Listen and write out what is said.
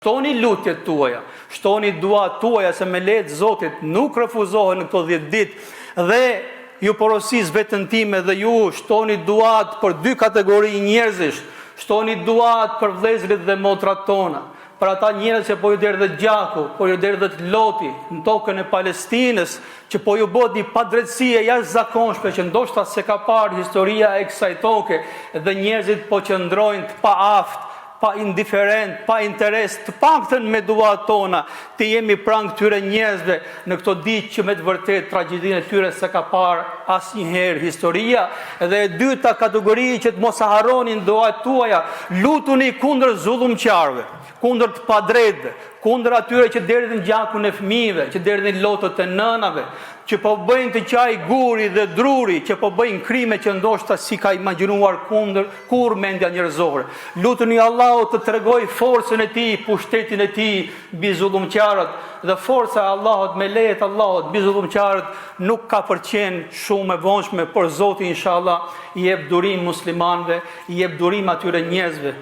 Shtoni lutjet tuaja, shtoni duat tuaja se me leje të Zotit nuk refuzohen në këto 10 ditë dhe ju porosis veten time dhe ju shtoni duat për dy kategori njerëzish, shtoni duat për vëllezërit dhe motrat tona, për ata njerëz që po ju derdhet gjaku, po ju derdhet loti në tokën e Palestinës, që po ju bëhet një padrejtësi e jashtëzakonshme që ndoshta s'e ka parë historia e kësaj toke dhe njerëzit po qëndrojnë të paaftë pa indiferent, pa interes, të paktën me duat tona, të jemi pranë këtyre njerëzve në këto ditë që me të vërtetë tragjedinë e tyre s'e ka parë asnjëherë historia. Dhe e dyta kategori që të mos e harroni në duat tuaja, lutuni kundër zullumqarëve, kundër të padrejtëve, kundër atyre që derdhin gjakun e fëmijëve, që derdhin lotët e nënave, që po bëjnë të qajë guri dhe druri, që po bëjnë krime që ndoshta s'i ka imagjinuar kundër kurrë mendja njerëzore. Lutuni Allahut të tregojë forcën e tij, pushtetin e tij mbi zullumqarët dhe forca e Allahut me leje të Allahut mbi zullumqarët nuk ka për qenë shumë e vonshme, por Zoti inshallah i jep durim muslimanëve, i jep durim atyre njerëzve.